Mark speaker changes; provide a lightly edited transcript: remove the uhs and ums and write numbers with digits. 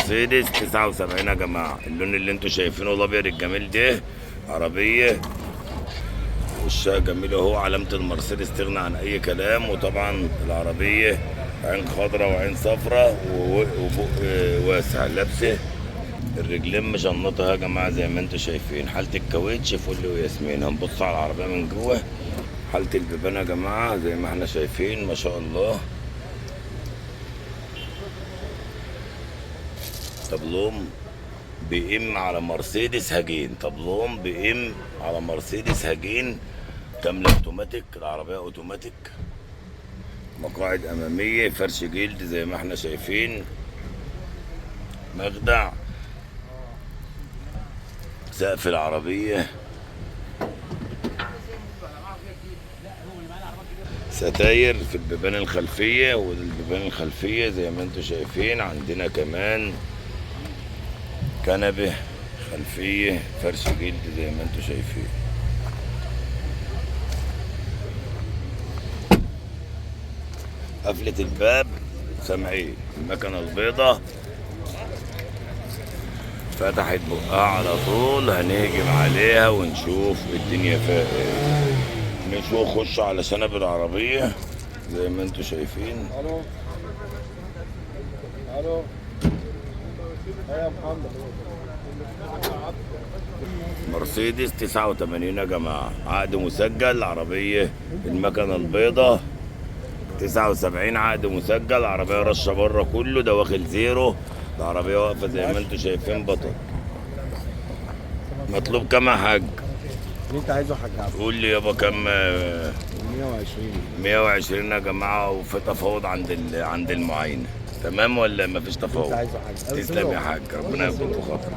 Speaker 1: مرسيدس 79 يا جماعة. اللون اللي انتوا شايفينه الابيض الجميل ده، عربية وشها جميل اهو، علامة المرسيدس تغني عن اي كلام. وطبعا العربية عين خضراء وعين صفراء وبق واسع، لابسة الرجلين مجنطة يا جماعة زي ما انتوا شايفين. حالة الكاوتش فل وياسمين. هنبص على العربية من جوه. حالة البيبان يا جماعة زي ما احنا شايفين ما شاء الله. طبلوم بي ام على مرسيدس هجين، طبلوم بي ام على مرسيدس هجين، كاملة اوتوماتيك، العربية اوتوماتيك، مقاعد امامية، فرش جلد زي ما احنا شايفين، مخدع، سقف العربية، ستاير في البيبان الخلفية، والبيبان الخلفية زي ما انتم شايفين. عندنا كمان كنبة خلفية فرش جلد زي ما انتم شايفين. قفلة الباب سامعين، المكنة البيضة فتحت بقها على طول، هنهجم عليها ونشوف الدنيا فيها ايه. نشوف، خش على شنب العربية زي ما انتم شايفين.
Speaker 2: الو الو يا محمد.
Speaker 1: مرسيدس 89 يا جماعة، عقد مسجل، عربية المكنة البيضة 79، عقد مسجل، عربية رشة بره كله، ده واخد زيرو، العربية واقفة زي ما انتم شايفين. بطل مطلوب كام يا حاج؟
Speaker 2: اللي انت عايزه يا حاج عبد.
Speaker 1: قول لي يابا كام؟
Speaker 2: 120.
Speaker 1: 120 يا جماعة، وفي تفاوض عند المعاينة. تمام ولا مفيش
Speaker 2: انت
Speaker 1: تفاوض؟
Speaker 2: عايزه يا حاج.
Speaker 1: تسلم يا حاج، ربنا يكون في خاطرك.